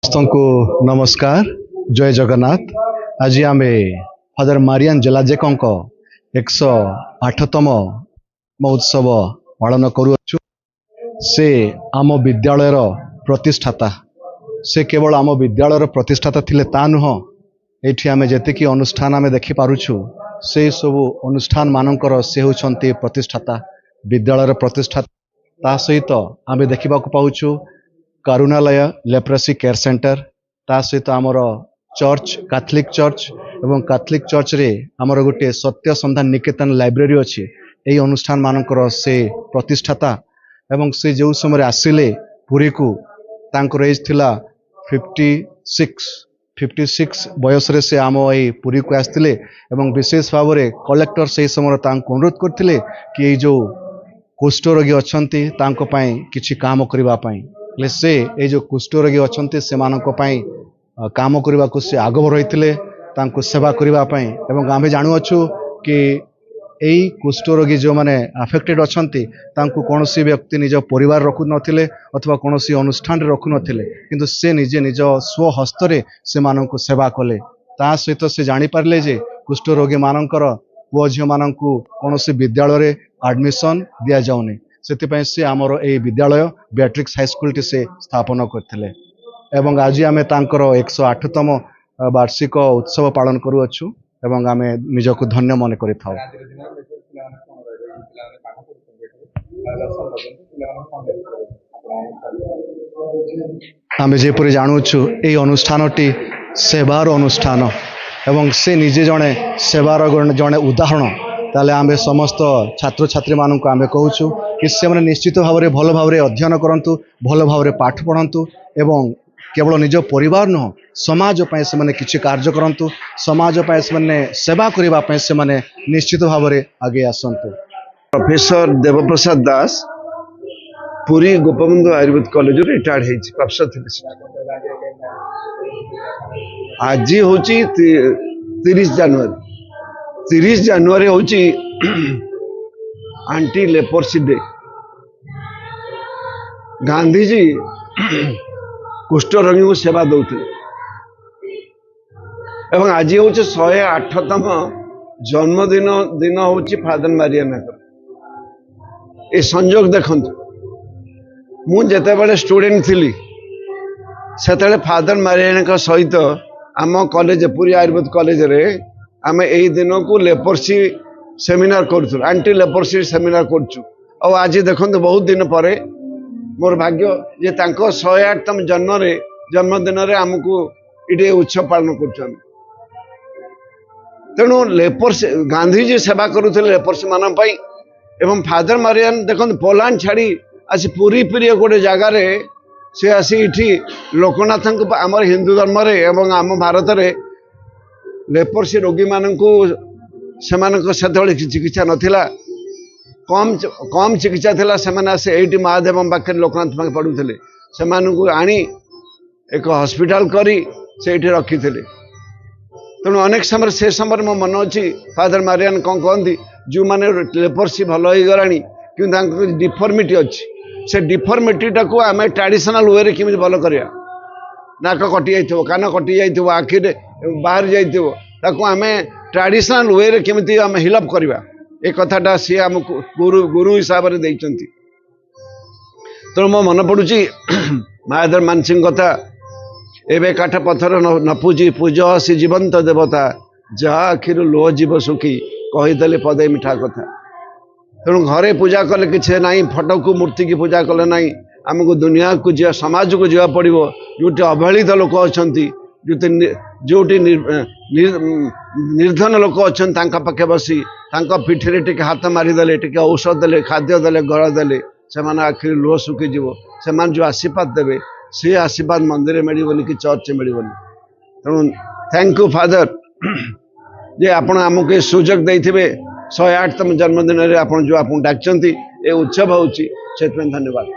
ସମସ୍ତଙ୍କୁ ନମସ୍କାର, ଜୟ ଜଗନ୍ନାଥ। ଆଜି ଆମେ ଫାଦର ମାରିଆନ ଜେଲାଜେକଙ୍କ 108ତମ ମହୋତ୍ସବ ପାଳନ କରୁଅଛୁ। ସେ ଆମ ବିଦ୍ୟାଳୟର ପ୍ରତିଷ୍ଠାତା। ସେ କେବଳ ଆମ ବିଦ୍ୟାଳୟର ପ୍ରତିଷ୍ଠାତା ଥିଲେ ତା ନୁହଁ, ଏଇଠି ଆମେ ଯେତିକି ଅନୁଷ୍ଠାନ ଆମେ ଦେଖିପାରୁଛୁ, ସେଇ ସବୁ ଅନୁଷ୍ଠାନ ମାନଙ୍କର ସେ ହେଉଛନ୍ତି ପ୍ରତିଷ୍ଠାତା, ବିଦ୍ୟାଳୟର ପ୍ରତିଷ୍ଠାତା। ତା ସହିତ ଆମେ ଦେଖିବାକୁ ପାଉଛୁ କରୁଣାଳୟ ଲେପ୍ରସି କେୟାର ସେଣ୍ଟର, ତା ସହିତ ଆମର ଚର୍ଚ୍ଚ, କାଥଲିକ ଚର୍ଚ୍ଚ ଏବଂ କାଥଲିକ ଚର୍ଚ୍ଚରେ ଆମର ଗୋଟିଏ ସତ୍ୟ ସନ୍ଧାନ ନିକେତନ ଲାଇବ୍ରେରୀ ଅଛି। ଏହି ଅନୁଷ୍ଠାନ ମାନଙ୍କର ସେ ପ୍ରତିଷ୍ଠାତା ଏବଂ ସେ ଯେଉଁ ସମୟରେ ଆସିଲେ ପୁରୀକୁ, ତାଙ୍କର ଏଜ୍ ଥିଲା 56। 56 ବୟସରେ ସେ ଆମ ଏଇ ପୁରୀକୁ ଆସିଥିଲେ ଏବଂ ବିଶେଷ ଭାବରେ କଲେକ୍ଟର ସେହି ସମୟରେ ତାଙ୍କୁ ଅନୁରୋଧ କରିଥିଲେ କି ଏଇ ଯେଉଁ କୁଷ୍ଠରୋଗୀ ଅଛନ୍ତି, ତାଙ୍କ ପାଇଁ କିଛି କାମ କରିବା ପାଇଁ। ହେଲେ ସେ ଏଇ ଯେଉଁ କୁଷ୍ଠରୋଗୀ ଅଛନ୍ତି, ସେମାନଙ୍କ ପାଇଁ କାମ କରିବାକୁ ସେ ଆଗଭର ରହିଥିଲେ, ତାଙ୍କୁ ସେବା କରିବା ପାଇଁ। ଏବଂ ଆମେ ଜାଣୁଅଛୁ କି ଏଇ କୁଷ୍ଠରୋଗୀ ଯେଉଁମାନେ ଆଫେକ୍ଟେଡ୍ ଅଛନ୍ତି, ତାଙ୍କୁ କୌଣସି ବ୍ୟକ୍ତି ନିଜ ପରିବାର ରଖୁନଥିଲେ ଅଥବା କୌଣସି ଅନୁଷ୍ଠାନରେ ରଖୁନଥିଲେ। କିନ୍ତୁ ସେ ନିଜେ ନିଜ ସ୍ୱହସ୍ତରେ ସେମାନଙ୍କୁ ସେବା କଲେ। ତା ସହିତ ସେ ଜାଣିପାରିଲେ ଯେ କୁଷ୍ଠରୋଗୀମାନଙ୍କର ପୁଅ ଝିଅମାନଙ୍କୁ କୌଣସି ବିଦ୍ୟାଳୟରେ ଆଡ଼ମିସନ୍ ଦିଆଯାଉନି। ସେଥିପାଇଁ ସେ ଆମର ଏଇ ବିଦ୍ୟାଳୟ ବ୍ୟାଟ୍ରିକ୍ସ ହାଇସ୍କୁଲଟି ସେ ସ୍ଥାପନ କରିଥିଲେ ଏବଂ ଆଜି ଆମେ ତାଙ୍କର 108ତମ ବାର୍ଷିକ ଉତ୍ସବ ପାଳନ କରୁଅଛୁ ଏବଂ ଆମେ ନିଜକୁ ଧନ୍ୟ ମନେ କରିଥାଉ। ଆଜିର ଦିନରେ ବିଶେଷ ପିଲାମାନେ କଣ ରହିବ? ଯୋଉ ପିଲାମାନେ ପାଠ ପଢୁଛନ୍ତି ଏଠି, ଦଶମ ପର୍ଯ୍ୟନ୍ତ ପିଲାମାନେ କଣ ଦାୟିତ୍ୱ ରହିବ ଆପଣ ଅନୁଷ୍ଠାନ? ଆମେ ଯେପରି ଜାଣୁଛୁ, ଏଇ ଅନୁଷ୍ଠାନଟି ସେବାର ଅନୁଷ୍ଠାନ ଏବଂ ସେ ନିଜେ ଜଣେ ସେବାର ଜଣେ ଉଦାହରଣ। ତାହେଲେ ଆମେ ସମସ୍ତ ଛାତ୍ରଛାତ୍ରୀମାନଙ୍କୁ ଆମେ କହୁଛୁ କି ସେମାନେ ନିଶ୍ଚିତ ଭାବରେ ଭଲ ଭାବରେ ଅଧ୍ୟୟନ କରନ୍ତୁ, ଭଲ ଭାବରେ ପାଠ ପଢ଼ନ୍ତୁ ଏବଂ କେବଳ ନିଜ ପରିବାର ନୁହଁ, ସମାଜ ପାଇଁ ସେମାନେ କିଛି କାର୍ଯ୍ୟ କରନ୍ତୁ। ସମାଜ ପାଇଁ ସେମାନେ ସେବା କରିବା ପାଇଁ ସେମାନେ ନିଶ୍ଚିତ ଭାବରେ ଆଗେଇ ଆସନ୍ତୁ। ପ୍ରଫେସର ଦେବପ୍ରସାଦ ଦାସ, ପୁରୀ ଗୋପବନ୍ଧୁ ଆୟୁର୍ବେଦ କଲେଜରୁ ରିଟାୟାର୍ଡ ହେଇଛି, ପ୍ରଫେସର ଥିଲେ ସେଠି। ଆଜି ହେଉଛି 30 ଜାନୁଆରୀ। 30 ଜାନୁଆରୀ ହେଉଛି ଆଣ୍ଟି ଲେପର୍ସି ଡେ। ଗାନ୍ଧିଜୀ କୁଷ୍ଠରୋଗୀଙ୍କୁ ସେବା ଦଉଥିଲେ ଏବଂ ଆଜି ହେଉଛି 108ତମ ଜନ୍ମଦିନ ଦିନ ହେଉଛି ଫାଦର ମାରିଆନାଙ୍କର। ଏ ସଂଯୋଗ ଦେଖନ୍ତୁ। ମୁଁ ଯେତେବେଳେ ଷ୍ଟୁଡେଣ୍ଟ ଥିଲି, ସେତେବେଳେ ଫାଦର ମାରିଆନାଙ୍କ ସହିତ ଆମ କଲେଜ, ପୁରୀ ଆୟୁର୍ବେଦ କଲେଜରେ ଆମେ ଏଇ ଦିନକୁ ଲେପର୍ସି ସେମିନାର କରୁଥିଲୁ, ଆଣ୍ଟି ଲେପର୍ସି ସେମିନାର କରୁଛୁ। ଆଉ ଆଜି ଦେଖନ୍ତୁ, ବହୁତ ଦିନ ପରେ ମୋର ଭାଗ୍ୟ ଯେ ତାଙ୍କ 108ତମ ଜନ୍ମଦିନରେ ଆମକୁ ଏଠି ଉତ୍ସବ ପାଳନ କରୁଛୁ ଆମେ। ତେଣୁ ଲେପର୍ସି, ଗାନ୍ଧିଜୀ ସେବା କରୁଥିଲେ ଲେପର୍ସି ମାନଙ୍କ ପାଇଁ ଏବଂ ଫାଦର ମାରିଆନ ଦେଖନ୍ତୁ, ପୋଲାଣ୍ଡ ଛାଡ଼ି ଆସି ପୁରୀ ପ୍ରିୟ ଗୋଟେ ଜାଗାରେ ସେ ଆସି ଏଠି ଲୋକନାଥଙ୍କୁ, ଆମର ହିନ୍ଦୁ ଧର୍ମରେ ଏବଂ ଆମ ଭାରତରେ ଲେପର୍ସି ରୋଗୀମାନଙ୍କୁ, ସେମାନଙ୍କ ସେତେବେଳେ ଚିକିତ୍ସା ନଥିଲା, କମ୍ କମ୍ ଚିକିତ୍ସା ଥିଲା। ସେମାନେ ଆସି ଏଇଠି ମହାଦେବଙ୍କ ପାଖରେ, ଲୋକନାଥ ପାଖରେ ପଡ଼ୁଥିଲେ। ସେମାନଙ୍କୁ ଆଣି ଏକ ହସ୍ପିଟାଲ କରି ସେଇଠି ରଖିଥିଲେ। ତେଣୁ ଅନେକ ସମୟରେ, ସେ ସମୟରେ ମୋ ମନେ ଅଛି, ଫାଦର ମାରିଆନ କ'ଣ କହନ୍ତି, ଯେଉଁମାନେ ଲେପର୍ସି ଭଲ ହେଇଗଲାଣି କିନ୍ତୁ ତାଙ୍କ ଡିଫର୍ମିଟି ଅଛି, ସେ ଡିଫର୍ମିଟିଟାକୁ ଆମେ ଟ୍ରାଡ଼ିସନାଲ ୱେରେ କେମିତି ଭଲ କରିବା? ନାକ କଟି ଯାଇଥିବ, କାନ କଟି ଯାଇଥିବ, ଆଖିରେ ବାହାରି ଯାଇଥିବ, ତାକୁ ଆମେ ଟ୍ରାଡ଼ିସନାଲ ୱେରେ କେମିତି ଆମେ ହିଲଅପ୍ କରିବା? ଏ କଥାଟା ସିଏ ଆମକୁ ଗୁରୁ ହିସାବରେ ଦେଇଛନ୍ତି। ତେଣୁ ମୋ ମନେ ପଡ଼ୁଛି ମାୟାଧର ମାନସିଂହ କଥା, ଏବେ କାଠ ପଥର ନ ପୂଜି, ପୂଜ ସେ ଜୀବନ୍ତ ଦେବତା, ଯାହା ଆଖିରୁ ଲୁହ ଯିବ ଶୁଖି, କହିଦେଲେ ପଦେ ମିଠା କଥା। ତେଣୁ ଘରେ ପୂଜା କଲେ କିଛି ନାହିଁ, ଫଟୋକୁ ମୂର୍ତ୍ତିକି ପୂଜା କଲେ ନାହିଁ। ଆମକୁ ଦୁନିଆକୁ ଯିବା, ସମାଜକୁ ଯିବାକୁ ପଡ଼ିବ, ଯେଉଁଠି ଅବହେଳିତ ଲୋକ ଅଛନ୍ତି, ଯେଉଁଠି ନିର୍ଧନ ଲୋକ ଅଛନ୍ତି, ତାଙ୍କ ପାଖେ ବସି ତାଙ୍କ ପିଠିରେ ଟିକେ ହାତ ମାରିଦେଲେ, ଟିକେ ଔଷଧ ଦେଲେ, ଖାଦ୍ୟ ଦେଲେ, ଘର ଦେଲେ, ସେମାନେ ଆଖିରୁ ଲୁହ ଶୁଖିଯିବ। ସେମାନେ ଯେଉଁ ଆଶୀର୍ବାଦ ଦେବେ, ସେ ଆଶୀର୍ବାଦ ମନ୍ଦିରରେ ମିଳିବନି କି ଚର୍ଚ୍ଚରେ ମିଳିବନି। ତେଣୁ thank you father ଯେ ଆପଣ ଆମକୁ ଏ ସୁଯୋଗ ଦେଇଥିବେ। 108ତମ ଜନ୍ମଦିନରେ ଆପଣ ଯେଉଁ ଆପଣଙ୍କୁ ଡାକିଛନ୍ତି, ଏ ଉତ୍ସବ ହେଉଛି, ସେଥିପାଇଁ ଧନ୍ୟବାଦ।